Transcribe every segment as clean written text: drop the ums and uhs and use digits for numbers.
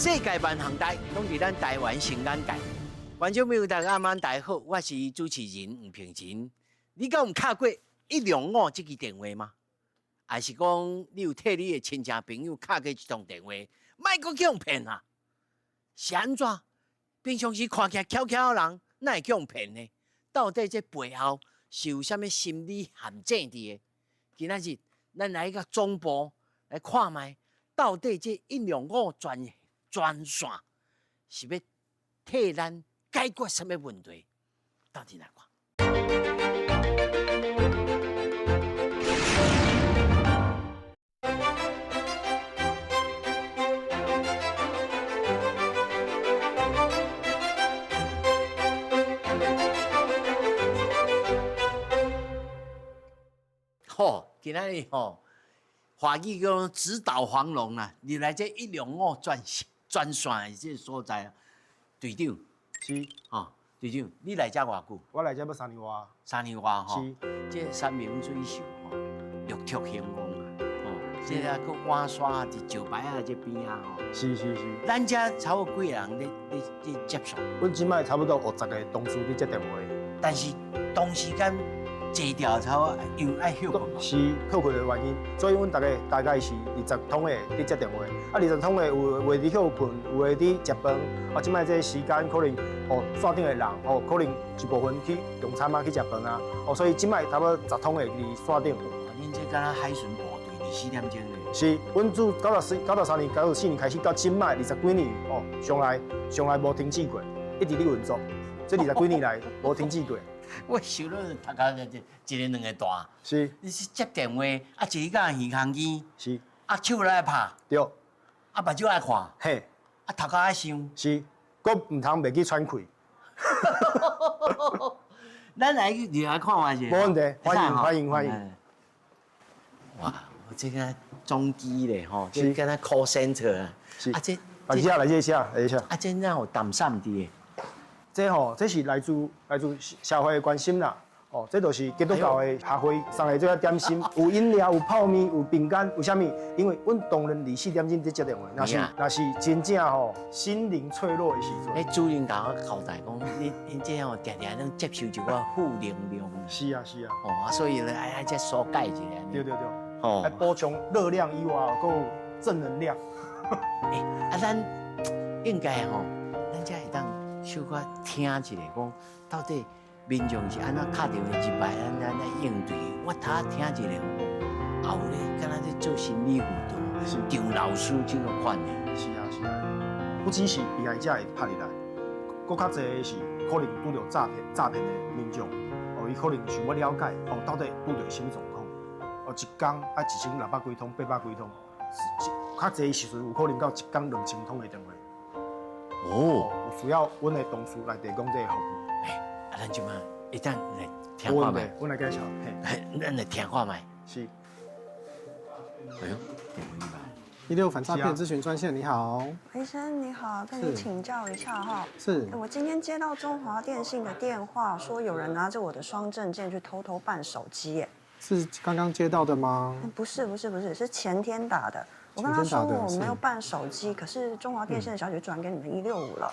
世界萬行代攏佇咱台灣新眼界。觀眾朋友大家暗晚大家好，我是主持人吳平仁。你敢有敲過125這支電話嗎？還是講你有替你的親戚朋友敲過這通電話？莫閣去予騙啊！是按怎？平常時看起來巧巧的人，哪會去予騙呢？到底這背後是有啥物心理陷阱佇的？今仔日咱來到總部來看覓，到底這125專線是欲替咱解決啥物問題？鬥陣來看。吼，今仔日吼，華語叫做直搗黃龍啦，入來這125專線的這個所在啊，隊長，是，吼，隊長，你來遮偌久？我來遮欲3年外。3年外吼，是。這山明水秀吼，綠竹興旺啊，吼，這個閣碗山佇石牌仔這邊啊吼。是是是。咱遮差不多幾个人咧接線？阮這擺差不多有10個同事佇接電話。但是同時間。坐掉差不多又愛歇睏。是歇睏的原因，所以阮逐个大概是20通的佇接電話，啊20通的有的佇歇睏，有的佇食飯，啊這擺這個時間可能哦線頂的人哦可能一部分去用餐啊去食飯啊，哦所以這擺差不多十通的佇線頂。恁這敢若海巡部隊24點鐘的？是，阮自93年、94年開始到這擺20幾年哦，從來無停止過，一直咧運作，這20幾年來無停止過。我想咧讀到一個兩個大，是。你是接電話，啊一個耳空機，是。啊手來拍，對。啊目睭愛看，嘿。啊頭殼愛想，是。閣毋通袂記喘氣。咱來入來看覓者。無問題，歡迎歡迎歡迎。哇，這個總機咧吼，這敢若 call center 啊。是。啊這，來這來這下來這下。啊這哪有淡散佇的？這吼，這是來自社會的關心啦。哦，這就是基督教的協會送的這個點心，有飲料，有泡麵，有餅乾，有啥物？因為阮當然24點鐘佇接電話，若是真正吼心靈脆弱的時陣。欸，主任共我交代講，你這樣定定攏接受一寡負能量。是啊是啊。哦，所以咧愛愛遮疏解一下。對對對。哦。來補充熱量以外，閣有正能量。欸，啊，咱應該吼，咱才會當。小可聽一下，講到底民眾是按怎敲電話入來，按怎按怎應對？我頭仔聽一下，後咧敢若咧做心理輔導，張老師這個款的。是啊是啊，不只是被害者會拍入來，閣較濟的是可能拄著詐騙的民眾，哦，伊可能想欲了解，哦，到底拄著啥物狀況？哦，一工愛1600幾通、800幾通，較濟時陣有可能到一工2000通的電話。哦，有需要阮的同事來提供這個服務。欸，啊，咱這擺會當來聽看覓？阮來介紹。嘿，咱來聽看覓。是。哎呦，電話來。165反詐騙諮詢專線，你好。醫生你好，跟你請教一下哈。是。我今天接到中華電信的電話，說有人拿着我的雙證件去偷偷辦手機耶。是剛剛接到的嗎？不是不是不是，是前天打的。我跟他說我沒有辦手機，可是中華電信的小姐轉給你們165了，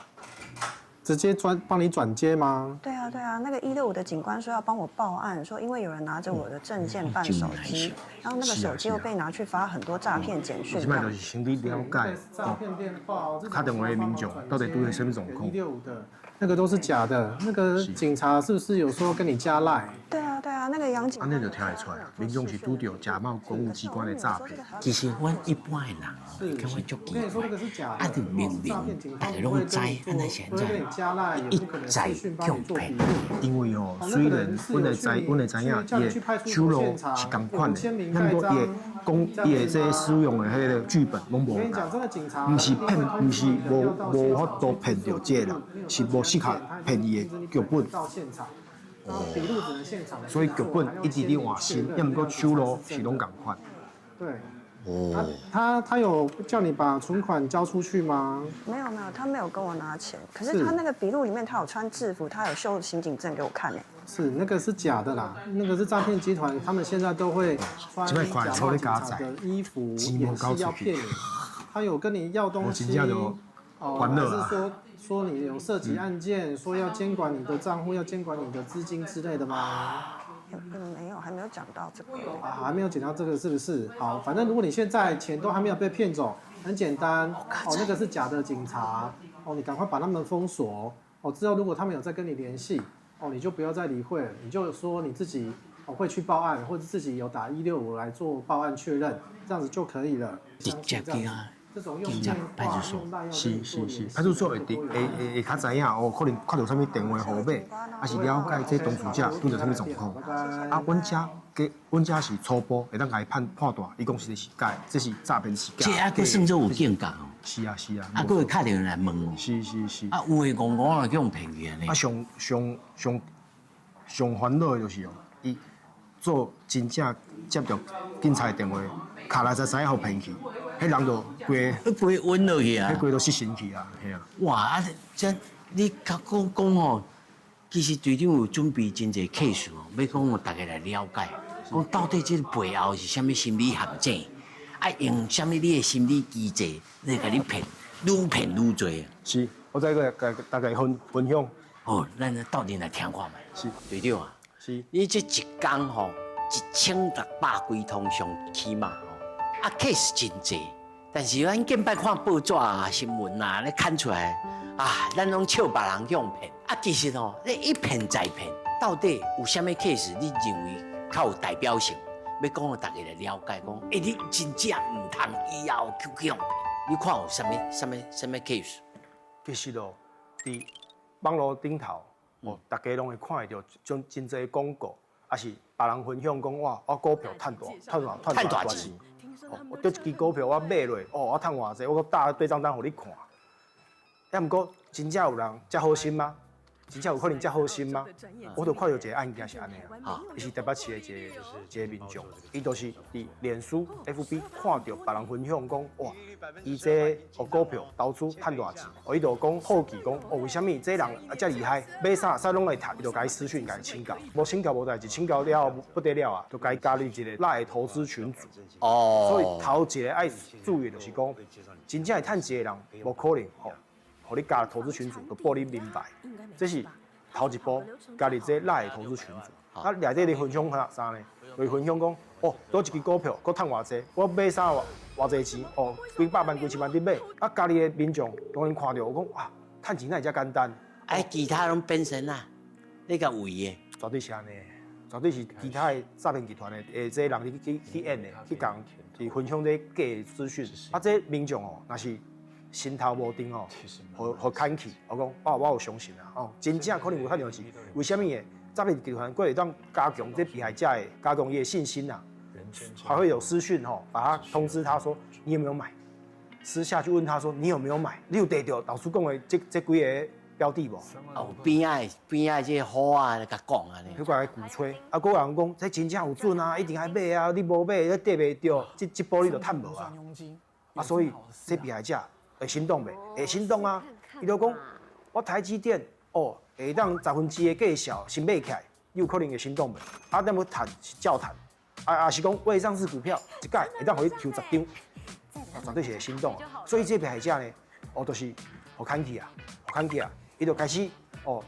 直接轉幫你轉接嗎？對啊對啊，那個165的警官說要幫我報案，說因為有人拿着我的證件辦手機，然後那個手機又被拿去發很多詐騙簡訊。這擺就是先去了解詐騙電話，敲電話的民眾到底拄著啥物狀況？165的，那個都是假的。那個警察是不是有說跟你加賴？對啊對啊，那個楊警。按呢就聽會出來，民眾是拄著假冒公務機關的詐騙。其實阮一般的人哦，感覺足奇怪，啊，就明明大家攏知，按呢是按怎一再予騙。因為哦，雖然阮會知影，伊的手路是仝款的，毋過伊的講伊的這個使用的彼個劇本攏無仝，毋是騙，毋是無法度騙著這個人，是無適合騙伊的劇本。所以劇本一直佇換新，抑毋過手路是攏仝款。對。哦。他有叫你把存款交出去嗎？沒有沒有，他沒有跟我拿錢。可是他那個筆錄裡面，他有穿制服，他有秀刑警證給我看欸。是那個是假的啦，那個是詐騙集團，他們現在都會穿假冒警察的衣服，演戲要騙你。他有跟你要東西。哦，煩惱啊還是說說你有涉及案件，說要監管你的賬戶，要監管你的資金之類的嗎？沒有，還沒有講到這個。啊，還沒有講到這個是不是？好，反正如果你現在錢都還沒有被騙走，很簡單，哦，那個是假的警察，哦，你趕快把他們封鎖，哦，之後如果他們有再跟你聯繫，哦，你就不要再理會了，你就說你自己哦會去報案，或者自己有打165來做報案確認，這樣子就可以了。直接去啊，這種用警察電派出所話用賴要是是是，派出所會佇會會會較知影哦，可能看著啥物電話號碼，抑是了解這當事者拄著啥物狀況。啊，阮遮計阮遮是初步會當共伊判判斷，伊講這是假的，這是詐騙是假的。這還閣算做有警覺哦，是啊是啊。啊，閣會敲電話來問哦。是是是。啊，有的戇戇就去予騙去按呢。啊，上上上上煩惱的就是哦，伊做真正接著警察的電話，敲來才知影予騙去，彼人就規規暈落去啊彼規都失神去啊，嘿啊。哇！啊，這你較講講吼，其實隊長有準備真濟 case 哦，欲講予大家來了解，講到底這個背後是啥物心理陷阱，啊，用啥物你的心理機制來共你騙，愈騙愈濟。是，我再閣共大家分分享。好，咱鬥陣來聽看覓。是，隊長啊，是。你這一工吼，1600幾通上起碼吼，啊 case 真濟，但是咱近擺看報紙啊、新聞啊，咧看出來啊，咱攏笑別人去予騙，啊，其實吼，你一騙再騙，到底有啥物 case 你認為較有代表性？欲講予大家來了解，講，欸，你真正毋通以後去去予騙，你看有啥物啥物啥物 case？其實哦，佇網路頂頭，哦，大家攏會看會著，種真濟廣告，抑是別人分享講哇，我股票趁大，趁大，趁大錢。哦，我對一支股票我買落，哦，我趁偌濟，我閣打對帳單予你看。啊，毋過真正有人遮好心嗎？真正有可能遮好心嗎？我就看著一個案件是按呢啊，伊是台北市的一個一個民眾，伊就是佇臉書、FB 看著別人分享講，哇，伊這個股票投資趁偌錢，哦，伊就講好奇講，哦，為啥物這人啊遮厲害，買啥啥攏會趁，伊就共伊私訊共伊請教，無請教無代誌，請教了後不得了啊，就共伊加入一個 LINE 投資群組。哦。所以頭一個愛注意就是講，真正會趁錢的人，無可能吼，予你加入投資群組，就報你明牌，這是頭一步加入這 LINE 投資群組。啊，內底咧分享啥啥呢？就分享講，哦，佗一支股票，閣趁偌濟，我買啥偌偌濟錢，哦，幾百萬、幾千萬佇買。啊，加入的民眾當然看著，我講啊，趁錢哪會遮簡單？哎，其他攏變身啊，你共圍的？絕對是按呢，絕對是其他的詐騙集團的，的這人去去去演的，去共去分享這假的資訊。啊，這民眾哦，若是心頭無定哦，予予牽去，我講，哦，我有相信啊，哦，真正可能有趁著錢，為啥物的？詐騙集團閣會當加強這被害者的加強伊的信心啊，還會有私訊吼，把他通知他說你有沒有買，私下去問他說你有沒有買，你有綴著老師講的這這幾個標的無？哦，邊仔邊仔這個好啊，來共講按呢。彼個來鼓吹，啊，閣有人講這真正有準啊，一定愛買啊，你無買，你綴袂著，這這波你就趁無啊。啊，所以這被害者會心動袂？會心動啊！伊就講，我台積電哦，會當1/10的價數先買起來，你有可能會心動袂？啊，咱欲趁是照趁，啊啊是講未上市股票一擺會當予你抽10張，啊，絕對是會心動。所以這被害者呢，哦，就是予牽去啊，予牽去啊，伊就開始哦，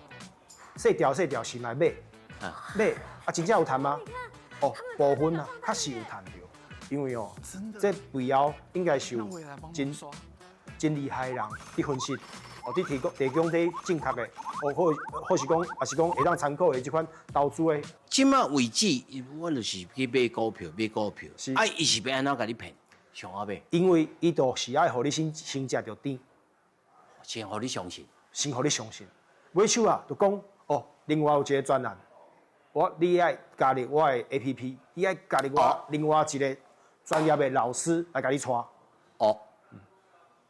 細條細條先來買，買啊，真正有趁嗎？哦，部分啊，確實有趁著，因為哦，這背後應該是有真真厲害的人佇分析，哦，佇提供提供這正確的，哦，或或是講，抑是講會當參考的這款投資的。這馬為止，我就是去買股票，買股票，啊，伊是欲按怎共你騙？上後買？因為伊就是愛予你先先食著甜，先予你相信，先予你相信。尾手啊，就講哦，另外有一個專案，我你愛加入我的 APP，你愛加入我另外一個專業的老師來共你帶。哦，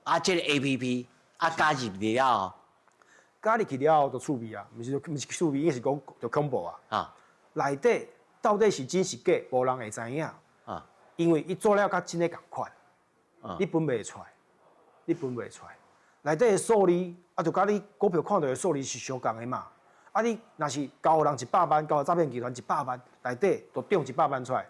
啊，這個 APP 啊加入了後，加入去了後就趣味啊，毋是毋是趣味，應該是講就恐怖啊。啊，內底到底是真是假，無人會知影。啊，因為伊做了佮真的仝款，你分袂出來，你分袂出來。內底的數字啊，就佮你股票看著的數字是相仝的嘛。啊，你若是交予人一百萬，交予詐騙集團一百萬，內底就中一百萬出來。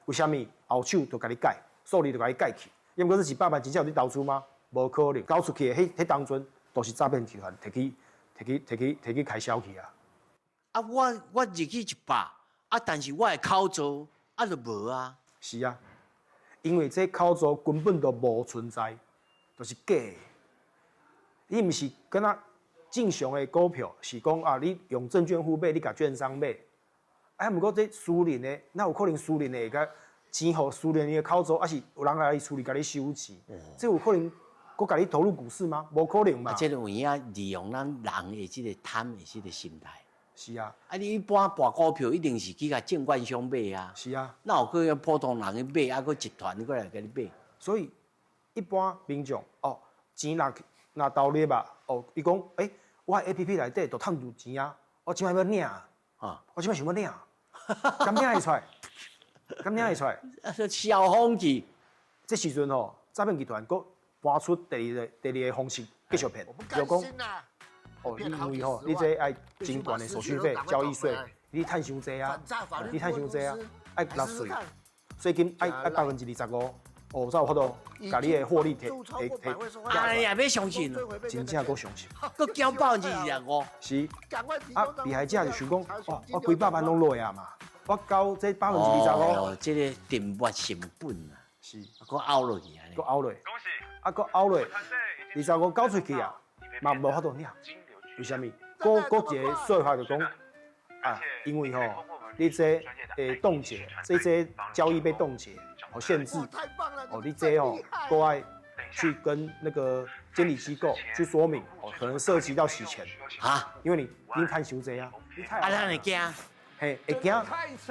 為啥物後手就共你改，數字就共你改去？抑毋過這一百萬真正有咧投資嗎？無可能，交出去的彼彼當陣，都是詐騙集團提去提去提去提去開銷去啊。啊，我入去100，啊，但是我的口座啊就無啊。是啊，因為這口座根本就無存在，就是假的。你毋是敢若正常的股票，是講啊，你用證券戶買，你共券商買。啊，毋過這私人的，哪有可能私人的會共錢予私人的口座，抑是有人來厝裡共你收錢？這有可能閣共你投入股市嗎？無可能嘛。啊，這個有影利用咱人的這個貪的這個心態。是啊。啊，你一般博股票一定是去共證券商買啊。是啊。哪有可能普通人去買，啊，閣集團過來共你買？所以一般民眾哦，錢若若投入吧，哦，伊講，欸，我 APP 內底都趁著錢啊，我這擺欲領啊，我這擺想欲領，敢領會出來？敢領會出來？小風氣。這時陣吼，詐騙集團閣搬出第二個方式繼續騙，就講，哦，你因為吼，你這愛真懸的手續費、交易稅，你趁傷濟啊，你趁傷濟啊，愛納稅，稅金愛25%。哦，才有法度，共你的獲利提提提。啊，你也欲相信？真正閣相信。閣繳25%。是。啊，被害者就想講，哦，我幾百萬攏落啊嘛，我交這25%。哦，這個沉沒成本啊。是。閣拗落去啊。閣拗落。啊，閣拗落，25交出去啊，嘛無法度領。為啥物？閣閣一個說法就講，啊，因為吼，你這會凍結，這交易被凍結。哦，限制哦，你這哦，閣愛去跟那個監理機構去說明哦，可能涉及到洗錢啊，因為你趁傷濟啊，啊，咱會驚，嘿，會驚，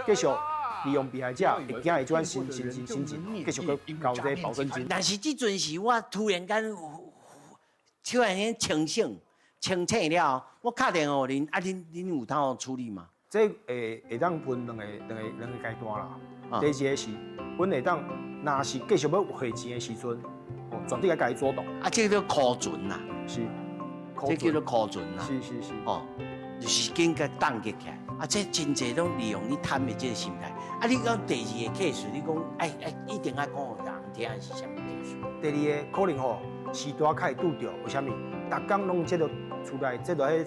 繼續利用被害者，會驚會這款心心心心情，繼續閣交這個保證金。但是這陣時我突然間突然間清醒清醒了，我敲電話予恁，啊，恁有通處理嗎？這會當分兩個階段啦。第一個是，阮會當，若是繼續欲匯錢的時陣，哦，絕對愛共伊阻擋。啊，這個叫庫存啦。是，這叫做庫存啦。是是是。哦，就是緊共凍結起來。啊，這真濟攏利用你貪的這個心態。啊，你講第二個 case，你講愛愛一定愛講予人聽是啥物 case？第二個可能吼，時代較會拄著，為啥物？逐工攏接到厝內接到彼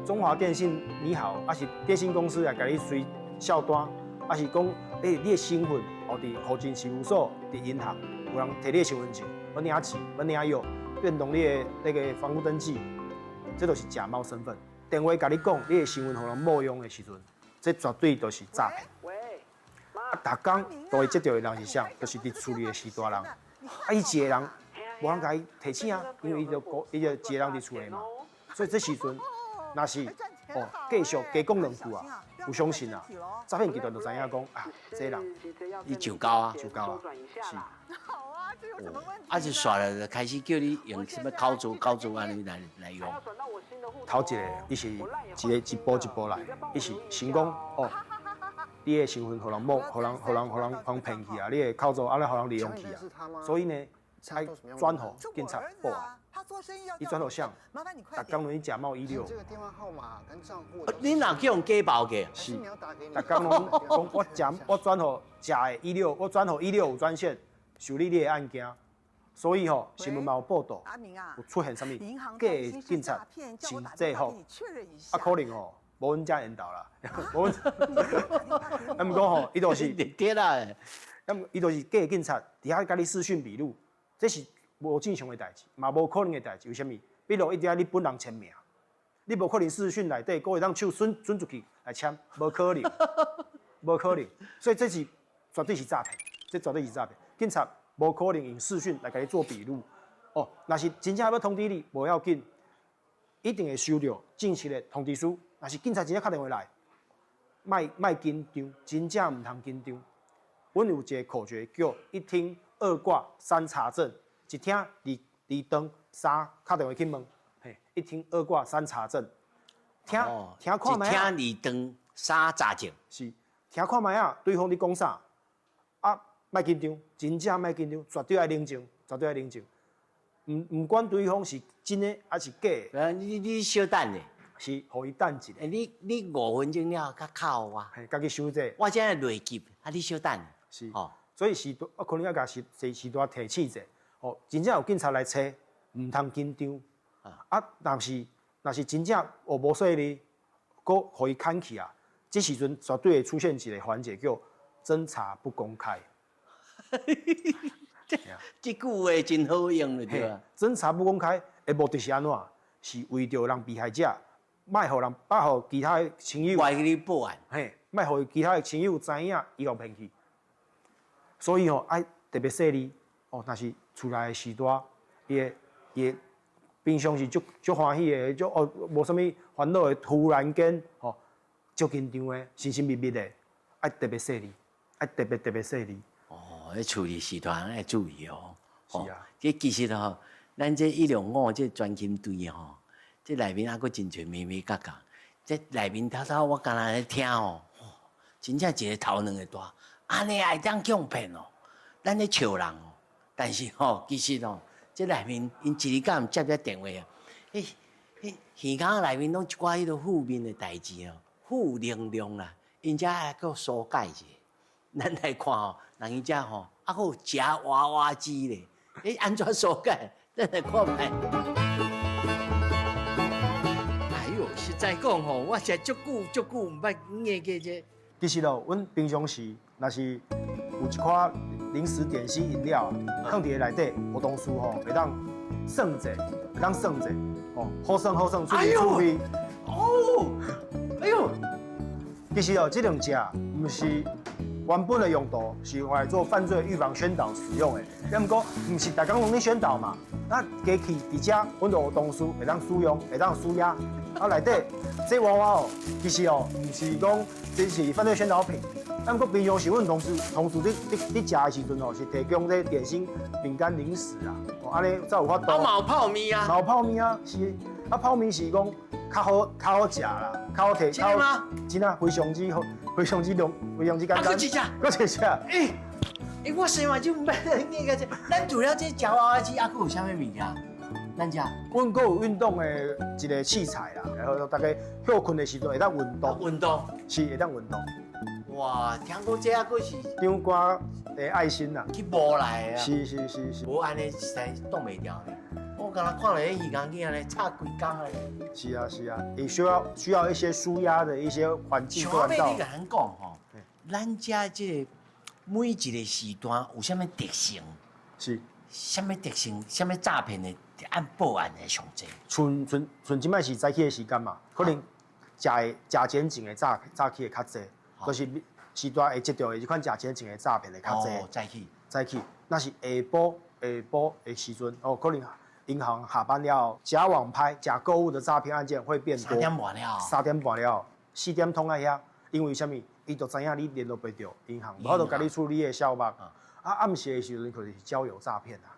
中華電信你好，抑是電信公司來共你隨銷單，抑是講，欸，你的身份哦，佇戶政事務所、佇銀行，有人提你的身份證，欲領錢、欲領藥，變動你的那個房屋登記，這都是假冒身份。電話共你講，你的身份予人冒用的時陣，這絕對就是詐騙。啊，逐工都會接到的人是啥？就是佇厝裡的序大人，啊，伊一個人無人共伊提醒啊，因為伊就一個人佇厝裡嘛，所以這時陣。若是哦，繼續加講兩句啊，有相信啊，詐騙集團就知影講啊，這人你上交啊，上交啊，是。啊，就煞來就開始叫你用什麼口座、口座按呢來用。頭一個，伊是一個一步一步來，伊是先講哦，你的身份予人冒，予人、予人、予人、予人騙去啊，你的口座按呢予人利用去啊，所以呢，愛轉予警察報案。伊轉予誰？逐工攏去假冒165。你若去予假報過？是，逐工攏講我假我轉予假的一六，我轉予165專線受理你的案件，所以吼新聞嘛有報道，有出現啥物假的警察穿制服，啊可能吼無阮遮緣投啦，無阮，啊毋過吼伊就是，對啦，啊伊就是假的警察，佇遐共你視訊筆錄，這是無正常的代誌，嘛無可能的代誌。為啥物？筆錄一定愛你本人簽名，你無可能視訊內底，閣會當手伸伸出去來簽，無可能，無可能。所以這是絕對是詐騙，這絕對是詐騙。警察無可能用視訊來共你做筆錄。哦，若是真正欲通知你，無要緊，一定會收著正式的通知書。若是警察真正敲電話來，莫緊張，真正毋通緊張。阮有一個口訣叫一聽二掛三查證。一聽二二斷，三敲電話去問，嘿，一聽二掛三查證，聽聽看覓啊？一聽二斷，三查證。是，聽看覓啊？對方咧講啥？啊，莫緊張，真正莫緊張，絕對愛冷靜，絕對愛冷靜。毋管對方是真的抑是假的。你小等咧。是，予伊等一下。欸，你5分鐘了後，閣敲予我。嘿，家己想者。我這會急，啊，你小等。是。哦。所以時，我可能欲共時時段提醒者。哦，真正有警察來揣，毋通緊張。啊，若是真正學無細膩，閣予伊牽去啊，這時陣絕對會出現一個環節叫偵查不公開。這句話真好用的對吧？偵查不公開的目的是按怎？是為著讓被害者莫予人，莫予其他的親友，莫去你報案。嘿，莫予其他的親友知影，伊予騙去。所以吼，愛特別細膩哦。若是厝內的序大，伊的平常時足足歡喜的，足哦無啥物煩惱的，突然間吼足緊張的，神神秘秘的，愛特別細膩，愛特別特別細膩。哦，咧處理時段愛注意哦。是啊。這其實吼，咱這165這專勤隊吼，這內面還閣真濟眉眉角角。這內面頭頭我敢若咧聽吼，真正一個頭兩個大，按呢會當予騙哦。咱咧笑人哦，但是吼，其實吼，這內面𪜶一日到晚接這電話啊，彼彼耳孔內面攏一寡彼个負面的代誌哦，負能量啦，𪜶才愛閣疏解一下。咱來看吼，人伊遮吼，猶閣有夾娃娃機咧，欸，按怎疏解？咱來看覓。哎喲，實在講吼，我實足久足久毋捌捏過這。其實哦，阮平常時若是有一寡零食、點心、飲料啊，放佇內底，有同事吼會當算者，會當算者，哦，好耍好耍，趣味趣味。哦，哎喲，其實哦，這兩隻毋是原本的用途，是用來做犯罪預防宣導使用的。也毋過，毋是逐工攏咧宣導嘛。那機器佇遮，阮就有同事會當使用，會當舒壓。啊，內底這娃娃哦，其實哦，毋是講這是犯罪宣導品。啊，毋過平常時，阮同事佇食的時陣哦，是提供這點心、餅乾、零食啊。哦，按呢才有法度。啊，嘛有泡麵啊。嘛有泡麵啊，是。啊，泡麵是講較好食啦，較好提。真的嗎？真啊，非常之好，非常之濃，非常之簡單。啊，閣一隻。閣一隻。欸欸，我生嘛就毋捌那個這，咱除了這夾娃娃機，猶閣有啥物物件？咱遮，阮閣有運動的一個器材啦，然後大家歇睏的時陣會當運動。運動。是會當運動。哇，聽講這猶閣是長官的愛心啦。去募來的啊。是是是是。無按呢實在擋袂牢呢。我敢若看著彼魚缸囝咧，插規工咧。是啊是啊，也需要一些舒壓的一些環境管道。你共咱講吼，咱遮這個每一個時段有啥物特性？是。啥物特性？啥物詐騙的按報案的上濟？像這擺是早起的時間嘛，可能食的食前前的早起的較濟，就是時段會接著的這款食前前的詐騙的較濟。哦，早起。早起，若是下晡的時陣，哦，可能銀行下班了，假網拍、假購物的詐騙案件會變多。三點半了。3點半了，4點通愛遐，因為啥物？伊就知影你聯絡袂著銀行，無法度共你處理的小目。啊，暗時的時陣可能是交友詐騙啊，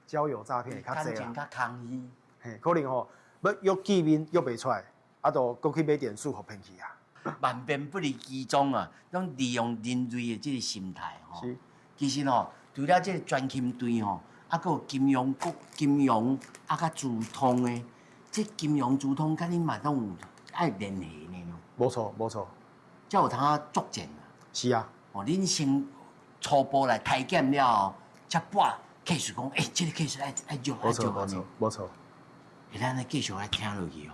交友詐騙會較濟啦。較空虛。嘿，可能吼欲約見面約袂出來，啊，就閣去買點數予騙去啊。萬變不離其宗啊，攏利用人類的這個心態吼。是。其實吼，除了這個專勤隊吼，猶閣有金融局、金融啊，佮資通的，這金融資通佮恁嘛攏有愛聯繫呢。無錯，無錯。才有通作戰啊。是啊。哦，恁先初步來體檢了後，才撥 case 講，欸，這個 case 愛愛做愛做。無錯，無錯。欸，咱來繼續來聽落去哦。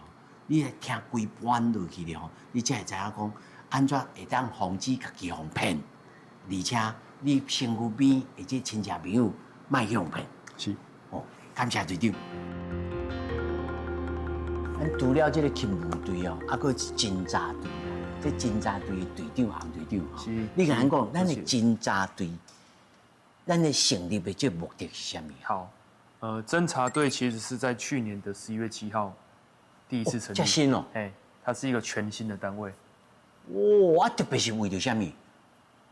你來聽規版落去了吼，你才會知影講，按怎會當防止家己予騙，而且你身軀邊或者親戚朋友莫去予騙。是。哦，感謝隊長。咱除了這個勤務隊哦，猶閣有偵查隊。這偵查隊的隊長洪隊長，是。你共咱講，咱的偵查隊，咱的成立的這個目的是啥物？好，偵查隊其實是在去年的11月7號第一次成立。這新哦。哎，它是一個全新的單位。哇，啊，特別是為著啥物？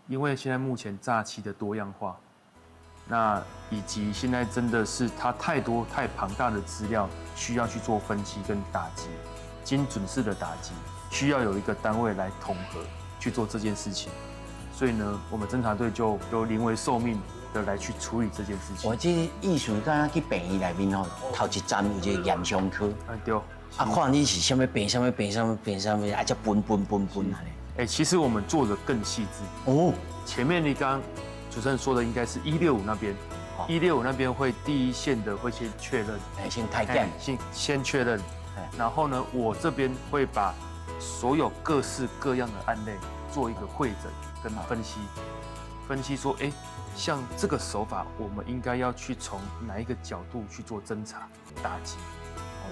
因為現在目前詐欺的多樣化，那以及現在真的是它太多太龐大的資料需要去做分析跟打擊，精準式的打擊，需要有一個單位來統合去做這件事情。所以呢，我們偵查隊就都臨危受命的來去處理這件事情。我這意思，敢若去病院內面吼，頭一站有一個驗傷科。啊對。啊，看你是啥物病，啥物病，啥物病，啥物，啊，才分分分分按呢。欸，其實我們做得更細緻。哦。前面你剛剛主持人說的應該是165那邊， 165那边会第一线的会先确认，哎，先开检，先确认，然后呢，我这边会把所有各式各样的案例做一个汇整跟分析，分析说，哎，像这个手法，我们应该要去从哪一个角度去做侦查打击？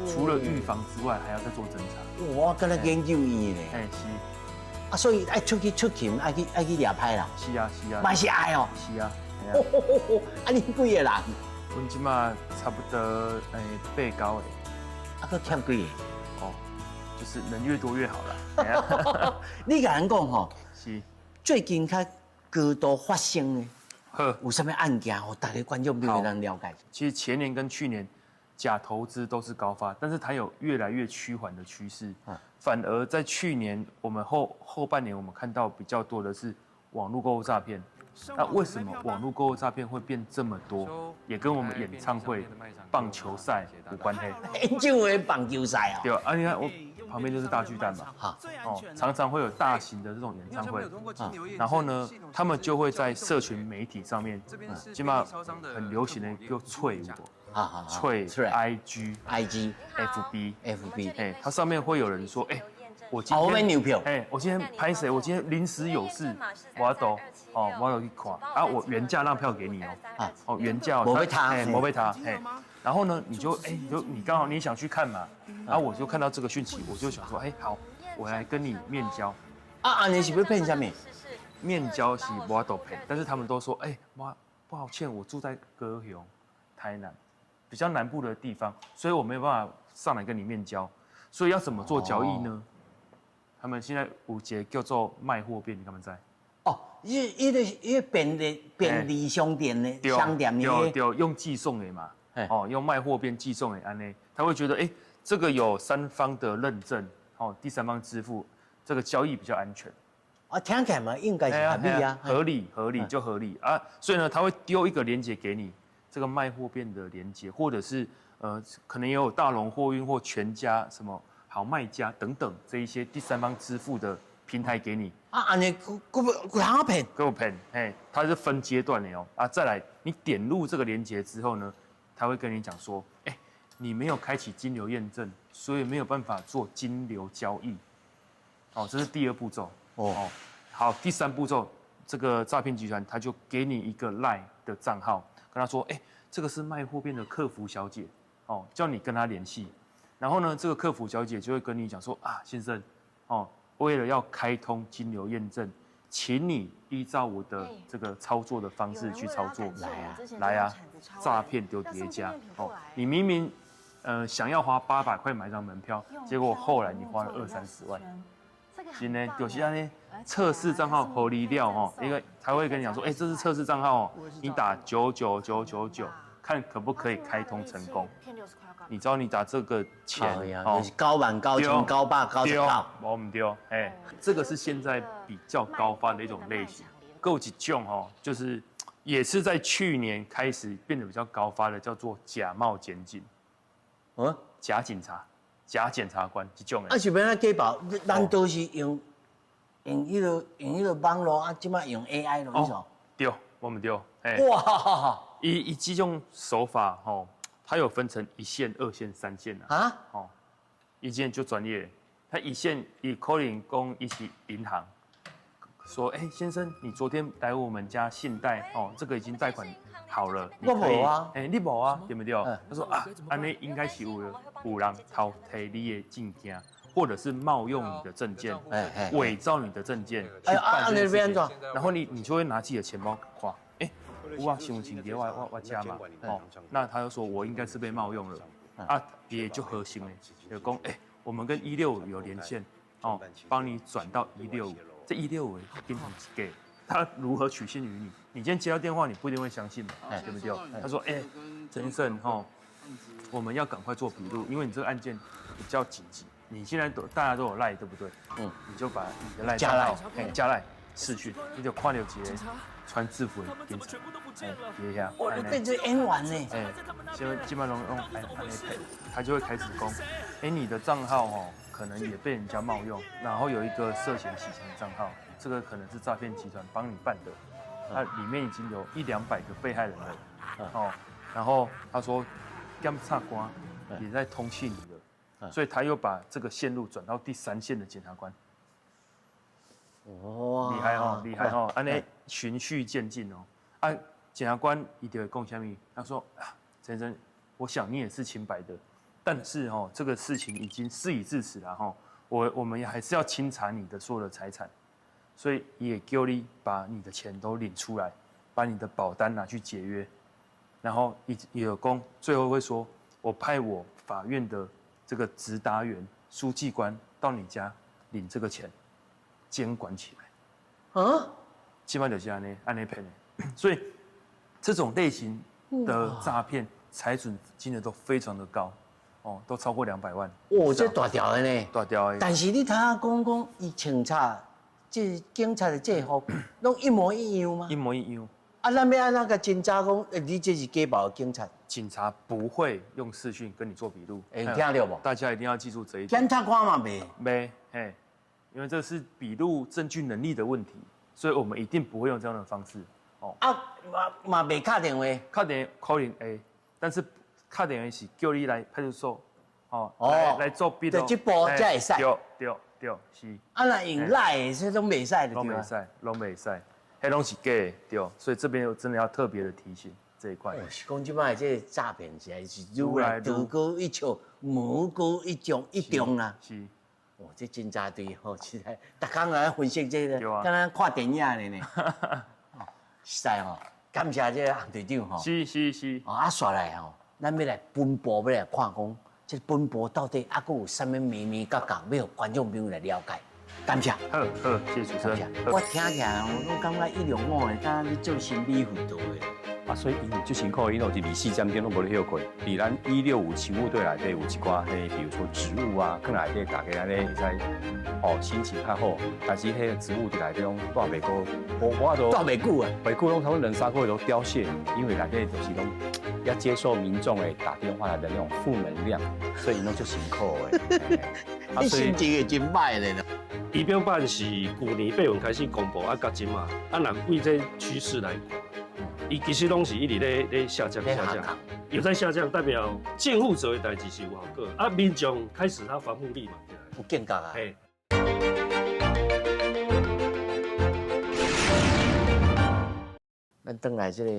除了预防之外，还要再做侦查。我跟他研究院咧，哎是，啊，所以爱出去出勤，愛去掠歹啦。是啊是啊，嘛是愛哦。是啊。啊，你幾个人？阮這馬差不多欸八九个。啊，閣欠幾个？哦，就是人越多越好啦。你共人講吼，是最近較高度發生的，好，有啥物案件，予大家觀眾朋友咱了解。其實前年跟去年假投資都是高發，但是它有越來越趨緩的趨勢。反而在去年我們後半年，我們看到比較多的是網絡購物詐騙。那為什麼網絡購物詐騙會變這麼多？也跟我們演唱會、棒球賽有關係。演唱會、棒球賽啊？對啊，你看我旁邊就是大巨蛋嘛，哦，常常會有大型的這種演唱會，然後呢，他們就會在社群媒體上面，起碼很流行的叫脆我，脆 IG、 IG、 FB、 FB，哎，它上面會有人說，哎，我今天牛票，哎，我今天拍謝？我今天臨時有事，我都哦，我有去看啊，我原價讓票給你哦，啊，哦原價，無被他，哎，無被他，哎，然後呢，你就哎，你就你剛好你想去看嘛，然後我就看到這個訊息，我就想說，哎，好，我來跟你面交。啊，按呢是欲騙啥物？面交是無法度騙，但是他們都說，哎，哇，抱歉，我住在高雄、台南，比較南部的地方，所以我沒有辦法上來跟你面交，所以要怎麼做交易呢？他們現在有一個叫做賣貨便，你敢毋知？哦，伊個便利商店的商店的，對對，用寄送的嘛，哦，用賣貨便寄送的按呢，他會覺得，哎，這個有三方的認證，哦，第三方支付，這個交易比較安全。啊，聽起來嘛，應該是合理啊，合理合理就合理啊，所以呢，他會丟一個連結給你，這個賣貨便的連結，或者是可能也有大龍貨運或全家什麼。好賣家等等這一些第三方支付的平台給你啊，按呢，閣閣閣通騙，閣騙，嘿，它是分階段的哦。啊，再來，你點入這個連結之後呢，他會跟你講說，哎，你沒有開啟金流驗證，所以沒有辦法做金流交易。哦，這是第二步驟。哦，好，第三步驟，這個詐騙集團他就給你一個 LINE 的賬號，跟他說，哎，這個是賣貨便的客服小姐，哦，叫你跟他聯繫。然後呢，這個客服小姐就會跟你講說啊，先生，哦，為了要開通金流驗證，請你依照我的這個操作的方式去操作。來啊，來啊，詐騙就疊加哦，你明明，想要花800塊買張門票，結果後來你花了二三十萬。真的就是按呢，測試賬號予你了哦，因為他會跟你講說，哎，這是測試賬號哦，你打99999，看可不可以開通成功。你知道你打這個錢哦，9萬9千999，無毋對，哎，這個是現在比較高發的一種類型。閣有一種哦，就是也是在去年開始變得比較高發的，叫做假冒檢警，嗯，假警察、假檢察官這種。啊，是欲按怎假冒？咱都是用彼個網路啊，這擺用 AI 咯，你說？對，無毋對，哎，哇，伊這種手法吼。它有分成一線、二線、三線啊。啊？哦，一線就專業，他一線伊可能講伊是銀行，說，哎，先生，你昨天來我們家信貸，哦，這個已經貸款好了，我無啊，哎，你無啊，對不對？他說啊，按呢應該是有人偷提你的證件，或者是冒用你的證件，偽造你的證件去辦這件事情，然後你就會拿自己的錢包看，哎。哇，身份證佇我遮嘛，哦，那他就說我應該是被冒用了，啊，也就核心嘞，就講，哎，我們跟165有連線，哦，幫你轉到一六五，這一六五給你給他如何取信於你？你今天接到電話，你不一定會相信嘛，對不對？他說，哎，陳先生，哦，我們要趕快做筆錄，因為你這個案件比較緊急，你現在都大家都有 LINE 對不對？嗯，你就把你的 LINE 加 LINE，哎，加 LINE 視訊，你就看到一個穿制服的警察，哎，佇遐，哇，你變做演員呢？哎，現在基本上攏用按按呢騙，他就會開始講，哎，你的賬號哦，可能也被人家冒用，然後有一個涉嫌洗錢的賬號，這個可能是詐騙集團幫你辦的，那裡面已經有一兩百個被害人了，哦，然後他說檢察官也在通緝你了，所以他又把這個線路轉到第三線的檢察官。哇，厲害哦，厲害哦，按呢循序漸進哦。啊，檢察官伊就會講啥物？他說啊，陳先生，我想你也是清白的，但是哦，這個事情已經事已至此了哈，我們還是要清查你的所有的財產，所以也叫你把你的錢都領出來，把你的保單拿去解約，然後伊有講最後會說，我派我法院的這個執達員、書記官到你家領這個錢，監管起來。啊，基本上就是按呢按呢騙的，所以這種類型的詐騙財損金額都非常的高，哦，都超過200萬。哦，這大條的呢？大條的。但是你頭仔講講，伊穿插這警察的制服，攏一模一樣嗎？一模一樣。啊，咱欲按怎共偵查講，欸，你這是假冒的警察？警察不會用視訊跟你做筆錄。會聽著無？大家一定要記住這一點。檢察官嘛袂。袂，嘿，因為這是筆錄證據能力的問題，所以我們一定不會用這樣的方式。哦。啊，嘛嘛袂敲電話。敲電話可能會，但是敲電話是叫你來派出所，哦，來做筆錄。就這步才會使。對對對，是。啊，若用 LINE 的，這攏袂使的，攏袂使，攏袂使，彼攏是假的，對。所以這邊我真的要特別的提醒這一塊。是講這擺這個詐騙實在是愈來道高一尺，魔高一丈一丈啦。是。哦，這偵查隊吼，實在，逐工來分析這個，敢若看電影呢呢。實在吼，感謝這個洪隊長吼。是是是。哦，啊，煞來吼，咱欲來本部欲來看講，這本部到底猶閣有啥物眉眉角角，欲予觀眾朋友來了解。感謝。好，好，謝謝主持人。我聽起來，我攏感覺一兩五的，敢若咧做心理輔導的。啊，所以𪜶足辛苦，𪜶有24點鐘攏無咧歇睏。佇咱165勤務隊內底有一寡彼，比如說植物啊，囥內底大家按呢會使哦心情較好。但是彼個植物佇內底攏蹛袂過，無法度蹛袂久啊，袂久攏差不多兩三個月都凋謝，因為內底就是講要接受民眾的打電話來的那種負能量，所以𪜶攏足辛苦的。你心情會真歹咧。儀表板是舊年8月開始公布，啊，到這馬，啊，若對這趨勢來看，伊其實攏是一直咧下降，下降，有在下降，代表政府做的代誌是有效果，啊，民眾開始他防護力嘛，有警覺啊。嘿。咱轉來這個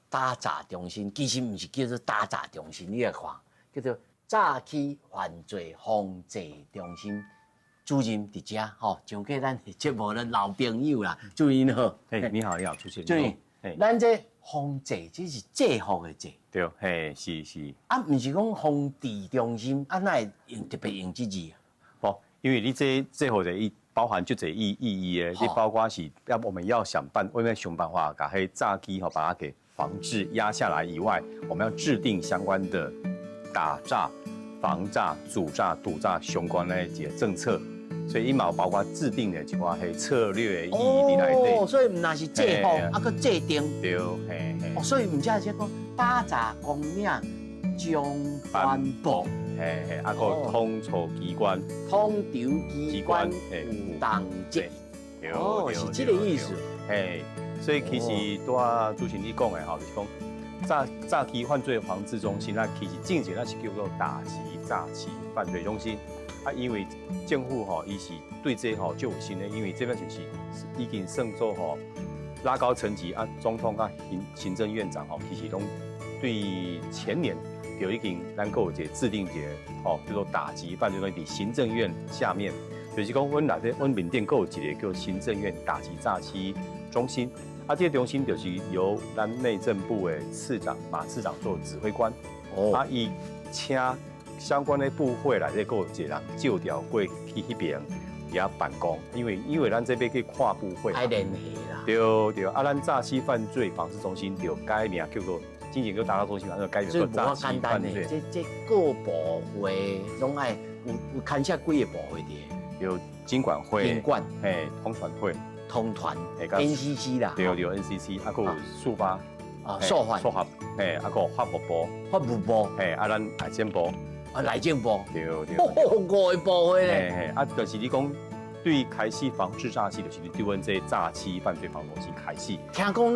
打詐中心，其實毋是叫做打詐中心，你來看，叫做詐欺犯罪防治中心。主任佇遮吼，上過咱節目的老朋友啦，主任好。嘿，你好，你好，主持人。主任，咱這防治這是制服的制。對，嘿，是是。啊，毋是講防治中心，啊，哪會用特別用這字啊？哦，因為你這制服的意包含足濟意義的，你包括是要我們要想辦，為欲想辦法共彼詐欺吼，把它給防治壓下來以外，我們要制定相關的打詐、防詐、阻詐、堵詐相關的一個政策。所以伊嘛有包括制定的一寡彼策略的意義佇內底。哦，所以毋但是制服，啊，閣制定。對，嘿嘿。哦，所以毋才是講打詐公領中宣部，嘿嘿，啊，閣統籌機關。統籌機關有同責。哦，是這個意思。嘿，所以其實拄仔主持人你講的吼，就是講詐欺犯罪防治中心，那其實進前咱是叫做打擊詐欺犯罪中心。啊，因為政府吼，伊是對這吼就有心的，因為這邊就是已經算做吼拉高層級啊，總統佮行政院長吼，其實攏對前年就已經咱閣有一個制定一個吼叫做打擊犯罪中心，佇行政院下面，就是講阮內底阮面頂閣有一個叫行政院打擊詐欺中心，啊，這個中心就是由咱內政部的次長馬次長做指揮官，哦，啊，伊請相關的部會內底閣有一個人借調過去彼邊遐辦公，因為咱這欲去跨部會，愛聯繫啦。對對，啊，咱詐欺犯罪防治中心就改名叫做，之前叫打詐中心，啊，改名叫詐欺犯罪。這各部會攏愛有牽涉幾個部會佇？有金管會、金管、嘿，統傳會、統傳、NCC 啦，對對 NCC，啊，閣有數發、啊，數發、數發，嘿，啊，閣有法務部、法務部，嘿，啊，咱內政部。啊，內政部，對對，五個部會咧。嘿嘿，啊，就是你講對對開始防治詐欺，就是對阮這詐欺犯罪防治中心開始。聽講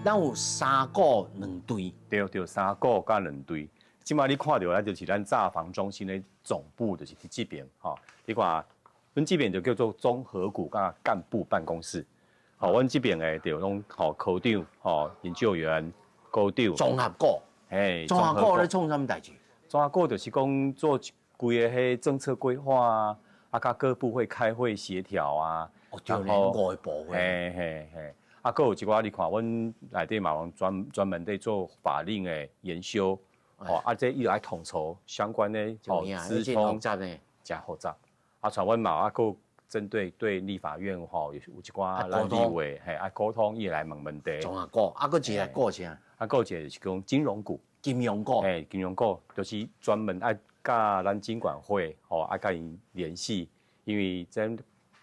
咱有三股兩隊。對對，三股佮兩隊。這擺你看著，咱就是咱詐防中心的總部，就是佇這邊吼。你看，阮這邊就叫做綜合股佮幹部辦公室。吼，阮這邊的就攏吼科長、吼研究員、股長。綜合股。嘿，綜合股咧創啥物代誌？綜合股就是講做規個彼政策規劃啊，啊，佮各部會開會協調啊。哦，對咧，五個部會。嘿嘿嘿，啊，閣有一寡你看，阮內底嘛有專門佇做法令的研修，吼，啊，這伊來統籌相關的哦，資通，真複雜。啊，像阮嘛啊，閣針對對立法院吼，有一寡咱立委嘿，啊溝通，伊會來問問題。綜合股，啊，閣一個股啥？啊，閣有一個就是講金融股。金融股。嘿，金融股就是專門愛佮咱金管會吼，愛佮𪜶聯繫，因為這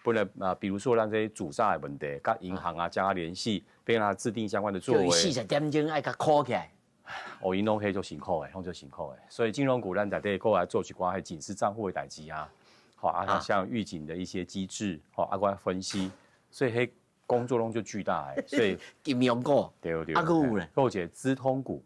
本來啊，比如說咱這主詐的問題，佮銀行啊加聯繫，變他制定相關的作為。40點鐘愛共 call 起來。哦，𪜶攏彼足辛苦的，攏足辛苦的。所以金融股咱內底閣來做一寡彼警示帳戶的代誌啊，好啊，像預警的一些機制，好啊，閣分析，所以彼工作量就巨大的。所以金融股，對對。啊，閣有咧？閣有一個資通股。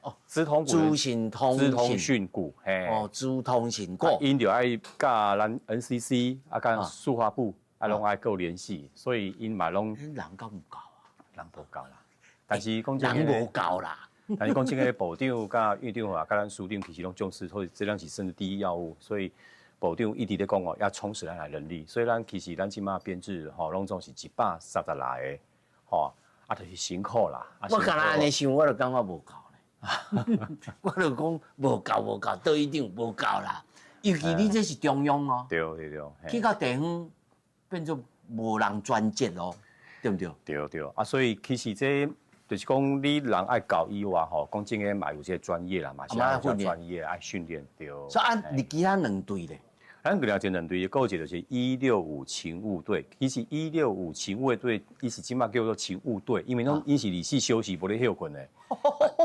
哦，資通股。資訊通資通訊股，嘿。哦，資通訊股。𪜶就愛佮咱 NCC 啊，佮數化部啊，攏愛閣聯繫，所以𪜶嘛攏。人夠毋夠啊？人無夠啦，但是講人無夠啦。但是講這個部長佮院長啊，佮咱司長其實攏重視，所以這兩是甚至第一要務，所以部長一直咧講哦，要充實咱的人力，所以咱其實咱這馬編制吼，攏總是136個，吼，啊，就是辛苦啦。我敢若按呢想，我就感覺無夠咧。我就講無夠無夠，隊長無夠啦。尤其你這是中央哦，對對對，去到地方變做無人專責哦，對毋對？對對，啊，所以其實這就是講你人愛夠以外吼，講真个嘛有這個專業啦，嘛是愛專業愛訓練對。所以啊，你其他兩隊咧？咱個了解兩隊，閣有一個就是165勤務隊。其實165勤務隊，伊是這馬叫做勤務隊，因為攏伊是24小時無咧歇睏的。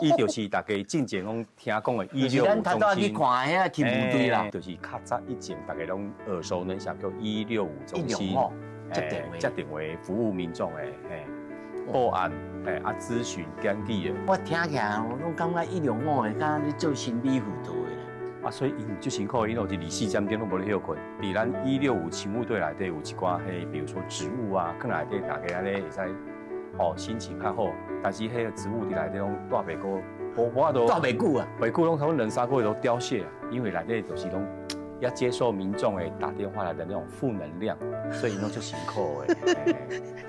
伊就是大家進前攏聽講的165中心。去看遐勤務隊啦，就是較早以前大家攏耳熟能詳叫165中心。接電話，接電話服務民眾的，嘿，報案，嘿，啊諮詢檢舉的。我聽起來我攏感覺165的，敢若咧做心理輔導的啦。啊，所以𪜶足辛苦，𪜶有24點鐘攏無咧歇睏。佇咱165勤務隊內底有一寡彼，比如說職務啊，囥內底大家按呢會使，哦，心情較好。但是彼個職務佇內底攏蹛袂過，無法度。蹛袂久啊，袂久攏差不多兩三個月都凋謝啊，因為內底就是攏要接受民眾的打電話來的那種負能量，所以𪜶攏足辛苦的。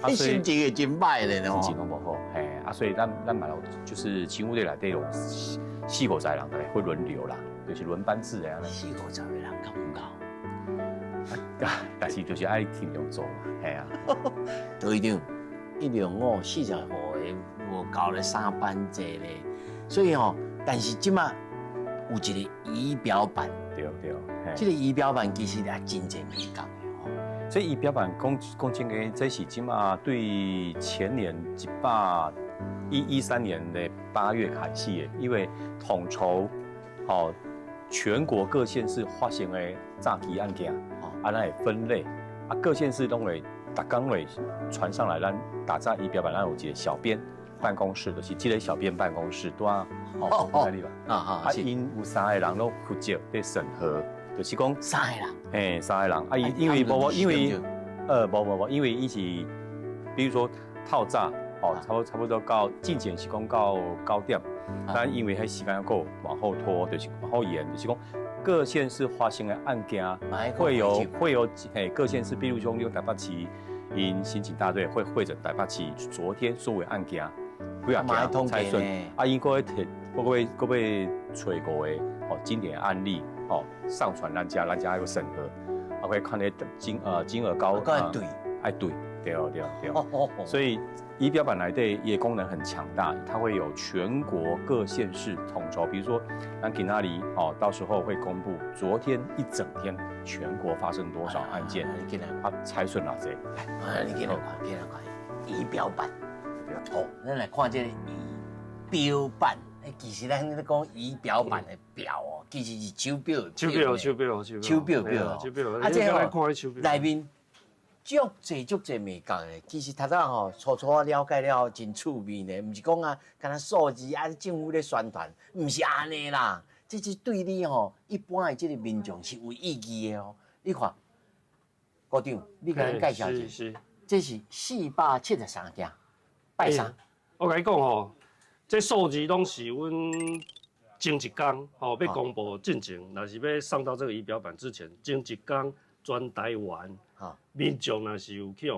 啊，心情會真歹咧，心情攏無好，嘿，啊，所以咱嘛有就是勤務隊內底有四五十個人，大概會輪流啦，就是輪班制的。四五十個人夠毋夠？啊，但是就是愛盡量做嘛，嘿啊。隊長，165 45個無夠咧三班制咧，所以吼，但是這馬有一個儀表板。對對，這個儀表板其實也真濟美感的吼。這儀表板講講真个，這是這馬對前年113年的8月開始的，因為統籌吼全國各縣市發生的詐欺案件，啊，咱會分類，啊，各縣市攏會逐工會傳上來，咱打詐儀表板，咱有一個小編辦公室，就是這個小編辦公室，拄啊，哦，在裡吧，啊啊，啊，𪜶有三個人攏負責佇審核，就是講三個人，嘿，三個人，啊，因為無無，因為，無無無，因為伊是，比如說透早，哦，差不多到進前是講到9點，但因為彼時間閣往後拖，就是往後延，就是講各縣市發生的案件，會有嘿各縣市，比如說你台北市，𪜶刑警大隊會匯整台北市昨天所有案件，幾仔件採順，啊，𪜶閣會提，閣會揣五個哦經典案例，哦上傳咱遮，咱遮愛閣審核，啊會看咧金額高，愛對，愛對，對對對，所以儀表板內底伊的功能很強大，它會有全國各縣市統籌，比如說咱今仔日哦，到時候會公布昨天一整天全國發生多少案件，啊，採順偌濟，啊，你進來看，進來看儀表板，好，咱來看這個儀表板。其實咱咧講儀表板的表哦，其實是手錶，手錶，手錶，手錶，手錶錶，手錶。啊，這個內面足濟足濟眉角的。其實頭拄仔吼初初我了解了後真趣味呢，毋是講啊，敢若數字啊，政府咧宣傳，毋是按呢啦。這是對你吼一般的這個民眾是有意義的哦。你看，股長，你共咱介紹一下，這是473件，拜三。我共你講吼，這數字攏是阮前一工吼欲公布進前，若是欲上到這個儀表板之前，前一工全台灣民眾若是有去予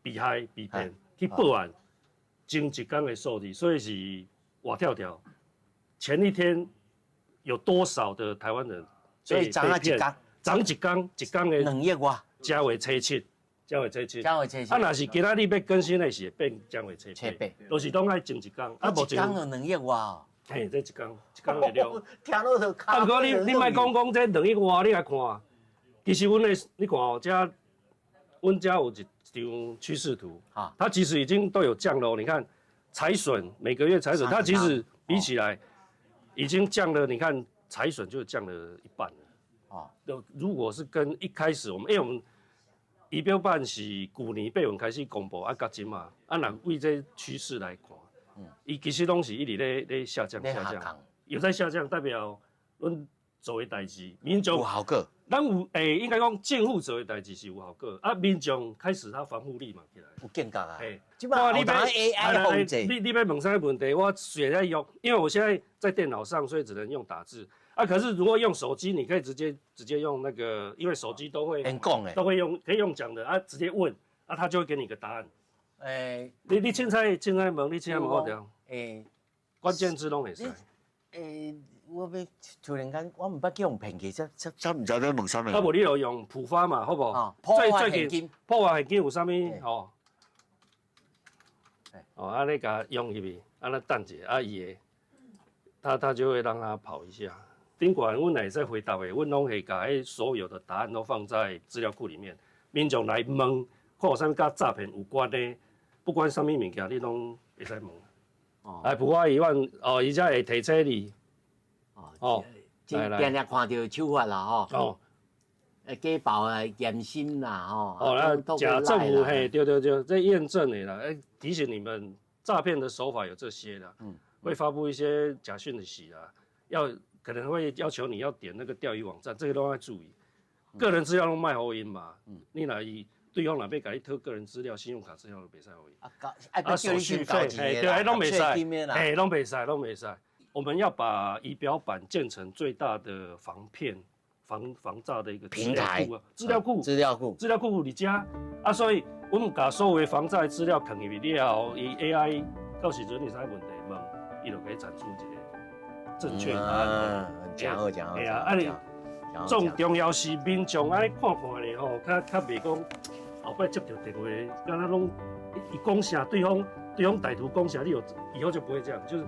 被害被騙去報案，前一工的數字，所以是活跳跳。前一天有多少的台灣人？所以昨仔一工，昨一工一工的2億外，正月初七，正月初七，正月初七。啊，若是今仔日欲更新的是會變正月初八，就是攏愛前一工。啊，無一工就2億外哦。嘿，這一工一工的量。聽落就。啊，毋過你莫講講這兩億外，你來看，其實阮的你看哦，這阮遮有一張趨勢圖，它其實已經都有降了。你看財損每個月財損，它其實比起來已經降了。你看財損就降了一半了。哦，如果是跟一開始我們，因為我們儀表板是舊年八月開始公布，啊，到這馬，啊，若為這趨勢來看，伊其實攏是一直咧下降下降，有在下降，代表阮做的代誌，民眾有效果。咱有欸，應該講政府做的代誌是有效果，啊，民眾開始他防護力嘛起來，有警覺啊。嘿，這擺你 AI 控制，你欲問啥物問題，我現在用，因為我現在在電腦上，所以只能用打字。啊，可是如果用手機，你可以直接用那個，因為手機都會都會用，可以用講的啊，直接問，啊，他就會給你個答案。欸，你凊彩凊彩問，你凊彩問我著。欸，關鍵字攏會使。欸，我欲突然間，我毋捌去予騙去，這這這毋知欲問啥物。啊，無你就用普發嘛，好無？普發現金，普發現金有啥物？吼。哦，啊，你共用入去，啊，咱等者，啊，伊會，他就會讓他跑一下。頂懸阮會使回答的，阮攏會共彼所有的答案都放在資料庫裡面。民眾來問，看有啥物佮詐騙有關的，不管啥物物件，你攏會使問。哦，來普發1萬，哦，伊才會提醒你。哦，來來，定定看著手法啦，吼。哦。假報啊，驗身啦，吼。哦，那假政府嘿，對對對，這驗證的啦，欸，提醒你們詐騙的手法有這些啦，會發布一些假訊息啊，要。可能會要求你要點那個釣魚網站，這個都要注意。個人資料攏莫予𪜶嘛，你若伊對方若欲共你討個人資料、信用卡資料都袂使予伊。啊，手續費，對，攏袂使，欸，攏袂使，攏袂使。我們要把儀表板建成最大的防騙、防詐的一個平台、資料庫、資料庫、資料庫佇遮。啊，所以我們共所有的防詐資料囥入去了後，伊 AI 到時陣你啥問題問，伊就可以產出一個正確答案。真好，真好。對啊，啊你總重要是民眾按呢看看咧吼，較較袂講後擺接著電話，敢若攏伊講啥，對方歹徒講啥，你有以後就不會這樣，就是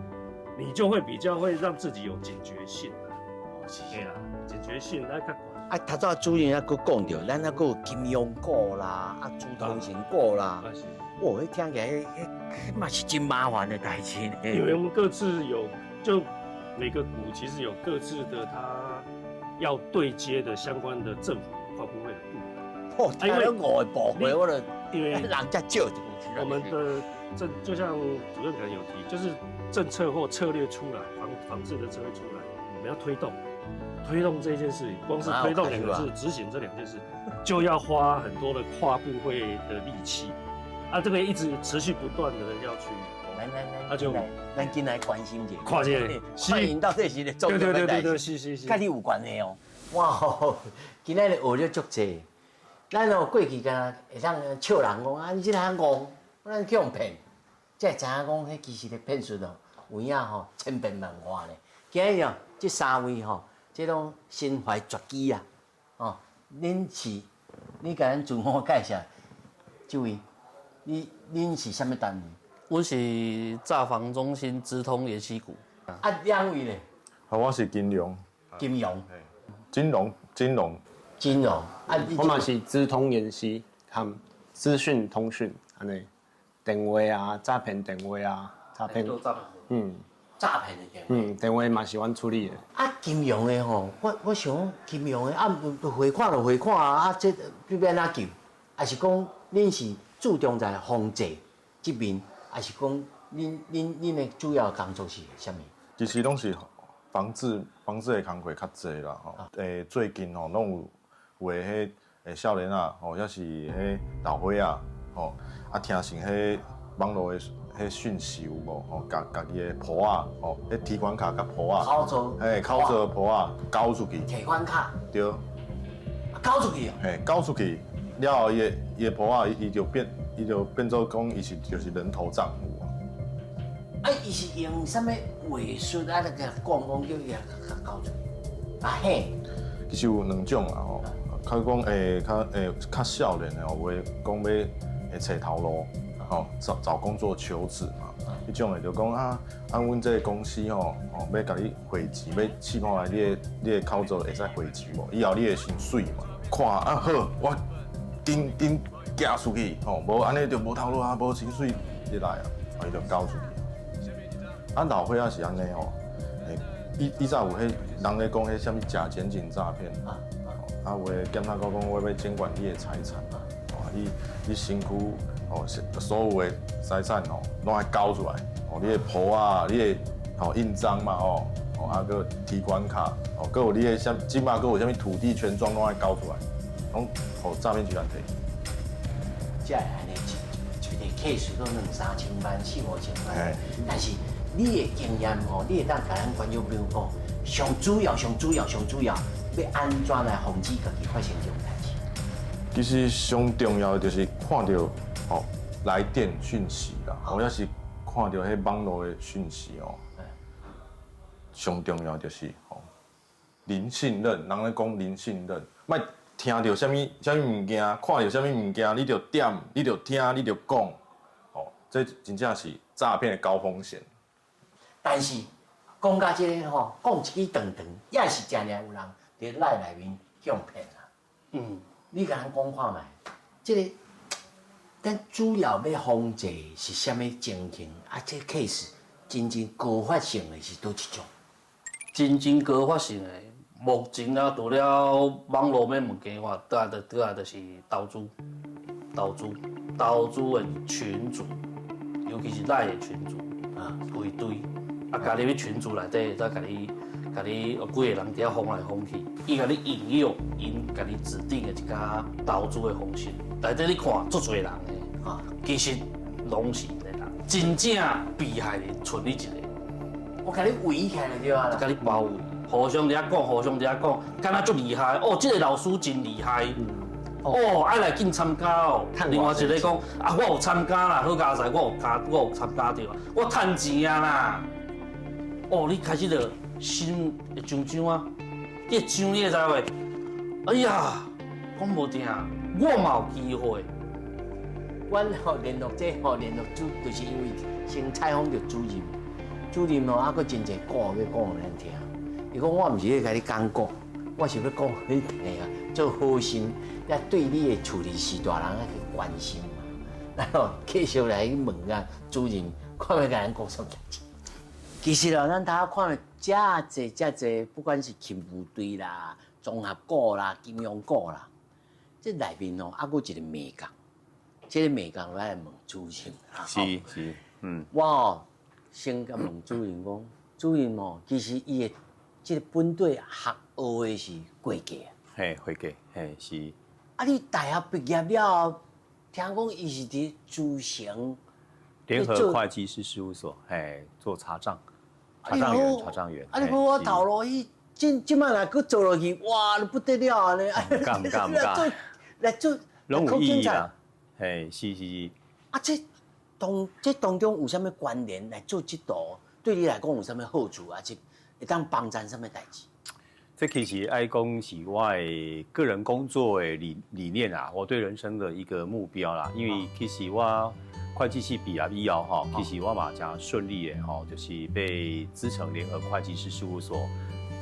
你就會比較會讓自己有警覺性。哦，是。對啊，警覺性來較懸。啊，頭拄主任猶閣講著，咱猶閣有金融股啦，啊，資通訊股啦。哇，彼聽起來，彼彼嘛是真麻煩的代誌呢。因為我們各自有就。每個股其實有各自的，它要對接的相關的政府跨部會的部門。哦，因為五個部會，我就因為人遮少。我們的政就像主任可能有提，就是政策或策略出來，防治的策略出來，我們要推動，推動這件事，光是推動兩個字，執行這兩件事，就要花很多的跨部會的力氣。啊，這個一直持續不斷的要去。來來來，啊就，咱緊來關心一下。看一下，歡迎到底是咧做對對對對，是是是，佮你有關係哦。哇，今仔日學了足濟。咱哦過去敢若會當笑人講啊，你這个戇，咱去予騙，才會知影講，彼其實的騙術哦，有影吼千變萬化咧。今日哦，這三位吼，這攏身懷絕技啊！哦，恁是，你共咱自我介紹，這位，你恁是啥物單位？阮是詐防中心資通研習股。啊，兩位咧？啊，我是金融。金融。金融，金融。金融。啊，我嘛是資通研習和資訊通訊，按呢，電話啊，詐騙電話啊，詐騙。嗯。詐騙的電話。嗯，電話嘛是阮處理的。啊，金融的吼，我想講金融的啊，匯款就匯款啊，啊，這欲按怎救？抑是講恁是注重在防制這面，抑是講恁的主要工作是啥物？其實攏是防治的工課較濟啦吼。最近吼，攏有的彼少年仔，吼，抑是彼老歲仔，吼，啊聽信彼網路的彼訊息有無？吼，共家己的簿仔，吼，彼提款卡佮簿仔，口座，嘿，口座簿仔交出去。提款卡。對。交出去哦。嘿，交出去了後，伊的簿仔，伊就變做講，伊是就是人頭帳戶啊。啊，伊是用啥物話術啊？來共講叫伊共交出去？啊嘿。其實有兩種啦吼，較講較少年的吼，有的講欲揣頭路，吼，找工作求職嘛。彼種的就講啊，阮這個公司吼，欲共你匯錢，欲試看覓你的口座會使匯錢無？以後你的薪水嘛，看啊好，我緊緊寄出去，吼，無按呢就無頭路啊，無薪水入來啊，伊就交出去。啊，老歲仔是按呢吼，以早有彼人咧講彼啥物假檢警詐騙，啊，有的檢察官講我欲監管你的財產，哦，你身軀哦，所有的財產哦，攏愛交出來，哦，你的簿仔，你的印章嘛，哦，啊，閣提款卡，哦，閣有你的啥，這馬閣有啥物土地權狀攏愛交出來，攏予詐騙集團提。才會按呢一個 case 都兩三千萬、四五千萬，但是你的經驗吼，你會當共咱觀眾朋友講，上主要、上主要、上主要，欲按怎來防止家己發生這種代誌？其實上重要的就是看著吼來電訊息啦，或者是看著彼網路的訊息哦。上重要就是吼零信任，人咧講零信任，莫聽著啥物啥物物件，看著啥物物件，你就點，你就聽，你就講，吼，這真正是詐騙的高風險。但是講到這个吼，講一支長長，也是誠濟有人佇 LINE 內面予騙啦。你共咱講看覓，這个咱主要欲防制是啥物情形？啊，這个 case 真正高發性的是佗一種？真正高發性的，目前啊，除了網路買物件外，倒來就是投資、投資的群組，尤其是 LINE 的群組啊，規堆啊，加入去群組內底，再共你幾个人佇遐瘋來瘋去，伊共你引誘，𪜶共你指定的一寡投資的方式，內底你看足濟人的，啊，其實攏是𪜶的人，真正被害的賰你一個。我共你圍起來就對啊啦。共你包圍，互相佇遐講，互相佇遐講，敢若足厲害哦！這个老師真厲害，哦，愛來緊參加哦。另外一个講啊，我有參加啦，好佳哉，我有參加著，我趁錢啊啦。哦，你開始就心會上漲啊，你會漲，你會知無？哎呀，講無定，我嘛有機會。阮吼聯絡這吼聯絡主，就是因為先採訪著主任。主任哦，猶閣真濟故欲講予咱聽。伊講我毋是咧共你講古，我是欲講予你聽啊，做好心，也對你的厝裡序大人愛去關心嘛。然後繼續來去問啊主任，看欲共咱講啥物代誌。其實哦，咱頭看著遮濟遮濟，不管是勤務隊啦、綜合股啦、金融股啦，這內面哦，猶閣有一個眉角，這個眉角我來問主任。是。我哦，先共問主任講，主任哦，其實伊的這个本底學學的是會計啊。嘿，會計，嘿是。啊，你大學畢業了後，聽講伊是佇資誠聯合會計師事務所，嘿，做查帳，查帳員，查帳員。啊，你無我頭路去，這擺若閣做落去，哇，不得了啊！毋敢毋敢毋敢。來做，攏有意義啦。嘿，是。啊，這當中有啥物關聯來做這道？對你來講有啥物好處啊？這會當幫贊啥物代誌？這其實愛講是我的個人工作的理念啊，我對人生的一個目標啦。因為其實我會計系畢業以後吼，其實我嘛誠順利的吼，就是被資誠聯合會計師事務所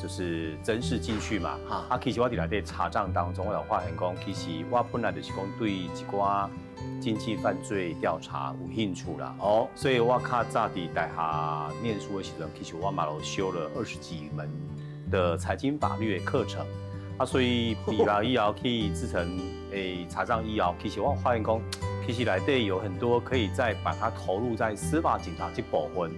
就是甄試進去嘛。啊，其實我佇內底查帳當中，我有發現講，其實我本來就是講對一寡經濟犯罪調查有興趣啦。哦，所以我較早佇大學念書的時陣，其實我嘛有修了20幾門的財經法律的課程。啊，所以畢業以後去自成查帳以後，其實我發現講，其實內底有很多可以再把它投入在司法警察這部分。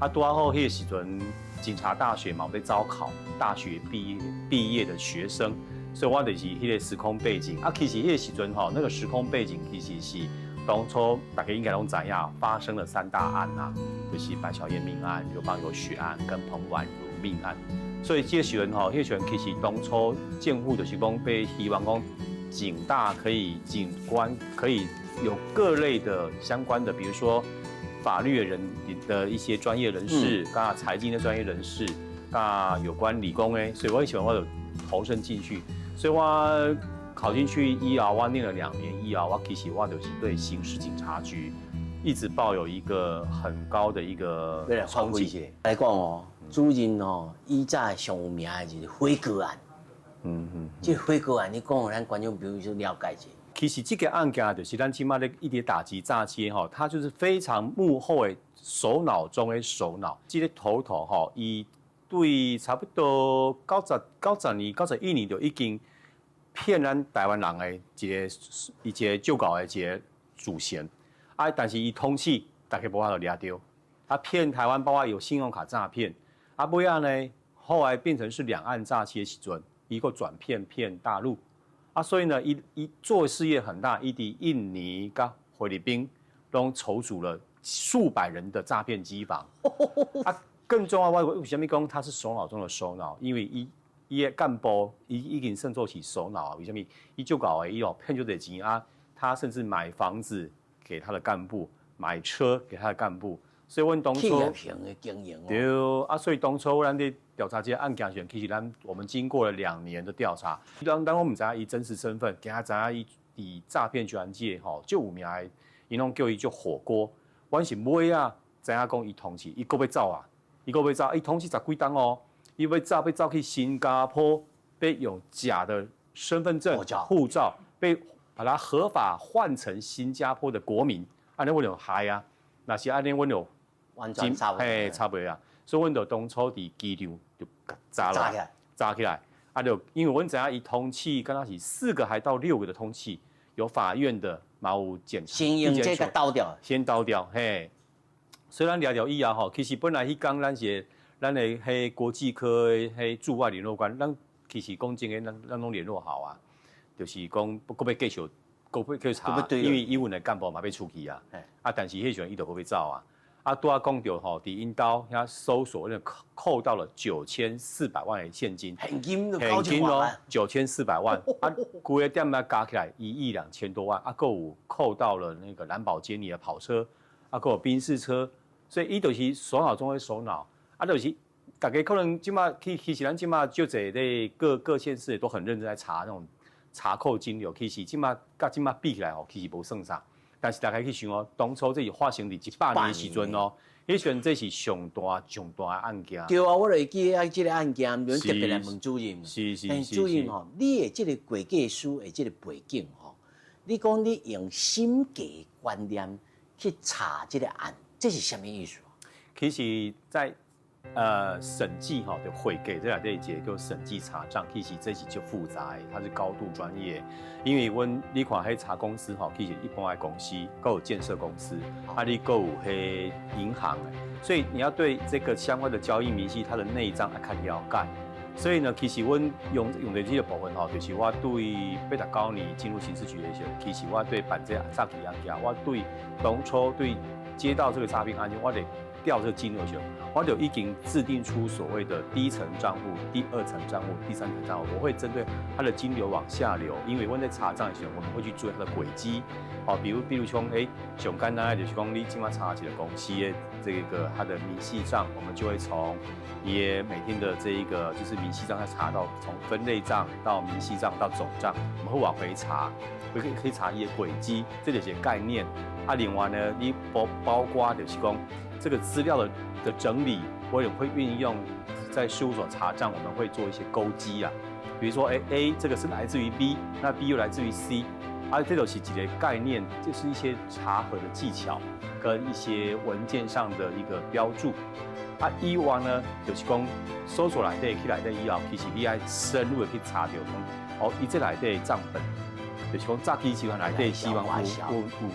啊，拄好彼個時陣，警察大學嘛，有咧招考大學畢業的學生，所以我就是彼個時空背景。啊，其實彼個時陣吼，那個時空背景其實是當初大家應該攏知影，發生了三大案啊，就是白曉燕命案、劉邦友血案跟彭婉如命案。所以這個時陣吼，彼個時陣其實當初政府就是講，欲希望講警大可以警官可以有各類的相關的，比如說法律的人的一些專業人士，佮財經的專業人士，佮有關理工的，所以我很喜歡我就投身進去，所以我考進去以後，我念了2年以後，我其實我就是對刑事警察局一直抱有一個很高的一個憧憬。來講哦，主任哦，以前上有名的就是火鍋案。這火鍋案你講，咱觀眾朋友了解一下。其實這個案件就是咱這馬咧一直打擊詐欺吼，他就是非常幕後的首腦中的首腦。這個頭頭吼，伊對差不多90年、91年就已經騙咱台灣人的一個足𠢕的一個主嫌。啊，但是伊通緝大家無法度掠著，他騙台灣，包括有信用卡詐騙。啊，尾仔呢，後來變成是兩岸詐欺的時陣，伊閣轉騙騙大陸。啊，所以呢，伊做事業很大，伊佇印尼佮菲律賓攏籌組了數百人的詐騙機房。啊，更重要，我為啥物講他是首腦中的首腦？因為伊伊的幹部，伊已經算做是首腦啊。為啥物？伊足𠢕的，伊哦騙足濟錢啊，他甚至買房子給他的幹部，買車給他的幹部。所以阮當初企業型的經營。對啊，所以當初咱佇調查這個案件時，其實咱我們經過了2年的調查，當我們知影伊真實身份，今仔知影伊佇詐騙集團界吼足有名的，𪜶攏叫伊做火鍋。阮是尾仔知影講伊通緝，伊閣欲走啊，伊閣欲走，伊通緝十幾冬哦，伊欲走欲走去新加坡，欲用假的身份證、護照，欲把它合法換成新加坡的國民，按呢阮就害啊，若是按呢阮就完全查嘿，查袂啊，所以阮就當初佇機場就共查啦，查起來，啊就因為阮知影伊通緝，敢若是四個還到六個的通緝，有法院的，嘛有檢察，先用這個刀掉，先刀掉，嘿。雖然掠著以後吼，其實本來彼工咱是咱的彼國際科的彼駐外聯絡官，咱其實講真的，咱攏聯絡好啊，就是講閣欲繼續，閣欲去查，因為阮的幹部嘛欲出去啊，啊，但是彼時陣伊就閣欲走啊。啊，拄仔講著吼，佇𪜶兜遐搜索，那扣到了9400萬的現金，現金都九千萬，9400萬，啊，規个店仔加起來1億2000多萬，啊，閣有扣到了那個蘭寶堅尼的跑車，啊，閣有賓士車，所以伊就是首腦中的首腦，啊，就是大家可能這馬其實咱這馬足濟咧各各縣市都很認真在查那種查扣金流，其實這馬佮這馬比起來吼，其實無算啥。但是大家去想哦，當初這是發生佇100年的時陣哦，彼時陣這是上大上大的案件。對啊，我就會記得這個案件，阮特別來問主任。是。主任吼，你的這個會計師的這個背景吼，你講你用審計觀念去查這個案，這是啥物意思？其實在審計吼，就會計這內底一個叫審計查帳，其實這是足複雜的，它是高度專業。因為阮你看彼查公司吼，其實一般的公司，閣有建設公司，啊，你閣有彼銀行的，所以你要對這個相關的交易明細，它的內帳愛較了解。所以呢，其實阮用的這個部分吼，就是我對89年進入刑事局的時候，其實我對辦這詐欺案件，我對當初對接到這個詐騙案件，我得調這個記錄的時候，我就已經制定出所謂的第一層賬戶、第二層賬戶、第三層賬戶，我會針對它的金流往下流，因為阮在查帳的時候，我們會去追它的軌跡。哦，比如說，欸，上簡單的就是講，你這馬查一個公司的這個它的明細帳，我們就會從伊每天的這一個就是明細帳，它查到從分類帳到明細帳到總帳，我們會往回查，會可以查一些軌跡，這就是概念。啊，另外呢，你包括就是講這個資料的整理，我也會運用在事務所查帳，我們會做一些勾稽啊，比如說，欸 A 這個是來自於 B，那 B 又來自於 C，啊，這就是一個概念，就是一些查核的技巧。跟一些文件上的一个标注。啊，以外呢，就是講搜索內底去內底以後，其實你愛深入的去查著講，哦，伊這內底帳本，就是講詐欺集團內底希望有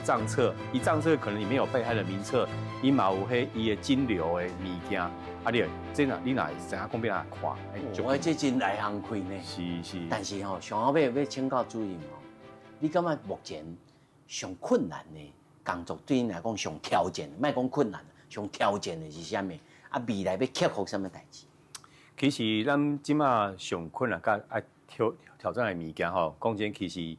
帳冊，伊帳冊可能裡面有被害人名冊，伊嘛有彼伊的金流的物件，啊，你這若你若會知影講欲按怎看？我這真內行開呢。是是。但是吼，上後尾欲請教主任吼，你感覺目前上困難的工作對恁來講上挑戰，莫講困難，上挑戰的是啥物？啊，未來欲克服啥物代誌？其實咱這馬上困難佮愛挑戰的物件吼，講真其實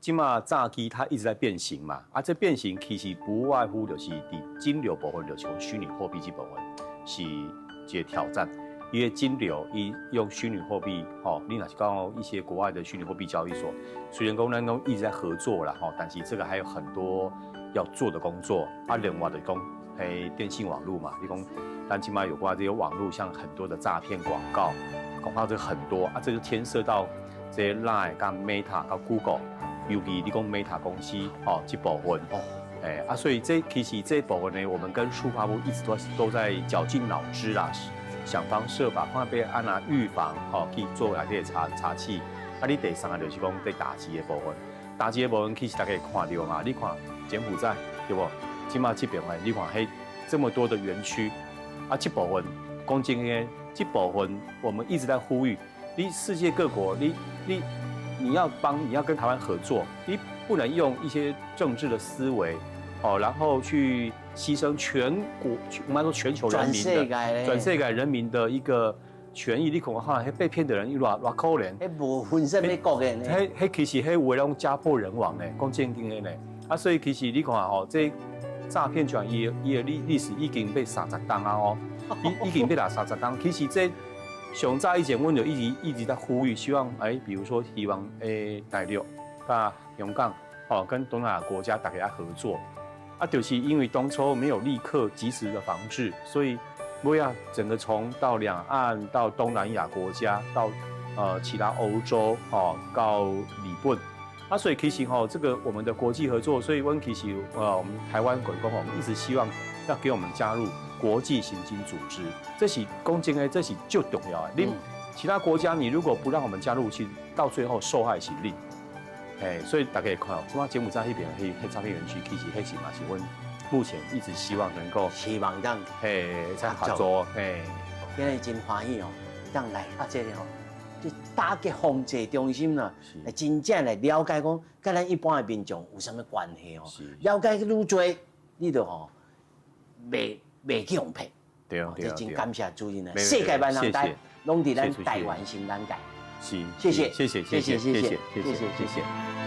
這馬詐欺它一直在變形嘛，啊，這變形其實不外乎就是佇金流部分，就是講虛擬貨幣這部分是一個挑戰。因為金流伊用虛擬貨幣，吼，你若是講一些國外的虛擬貨幣交易所，雖然講咱攏一直在合作啦，吼，但是這個還有很多要做的工作。啊，另外就是講，彼電信網路嘛，你講咱這馬有關這些網路，像很多的詐騙廣告，廣告這個很多啊，這個牽涉到這些 Line、佮 Meta、佮 Google，尤其你講 Meta 公司，哦，這部分，哦，欸啊，所以這其實這部分呢，我們跟數發部一直都在絞盡腦汁啦，想方設法，看欲按怎預防，吼，去做來這個查緝。啊，你第三個就是講對打擊的部分，打擊的部分其實大家會看著嘛，你看柬埔寨對無？這馬這邊的，你看彼這麼多的園區，啊，這部分講真的，這部分我們一直在呼籲，你世界各國，你要幫，你要跟台灣合作，你不能用一些政治的思維，哦，然後去犧牲全國，我們說全球人民的，全世界人民的一個權益。你看哈，彼被騙的人有偌偌可憐，彼無分啥物國的呢？彼彼其實彼有的攏家破人亡呢，講正經的呢。啊，所以其實你看吼，這詐騙集團伊的歷史已經欲30冬啊哦，已經欲來30冬。其實這上早以前，阮就一直在呼籲，希望欸，比如說希望欸大陸、佮香港，哦，跟東南亞國家大家合作。啊，就是因為當初沒有立刻及時的防治，所以尾仔整個從到兩岸到東南亞國家，到其他歐洲，哦，到日本，啊，所以其實吼，這個我們的國際合作，所以阮其實我們台灣鬼公我們一直希望要給我們加入國際刑警組織，這是講真的，這是最重要的。你其他國家你如果不讓我們加入，其實到最後受害是你。哎，所以大家看，這馬柬埔寨彼邊彼詐騙園區，其實彼是嘛是阮目前一直希望能夠希望當嘿在合作嘿。今日真歡喜哦，當來啊這个吼，這打擊防制中心啦，來真正來了解講，佮咱一般的民眾有啥物關係哦？了解愈濟，你就吼袂去予騙。對這真感謝主任啊！世界萬人台攏佇咱台灣新眼界。是，謝謝，謝謝，謝謝，謝謝，謝謝，謝謝。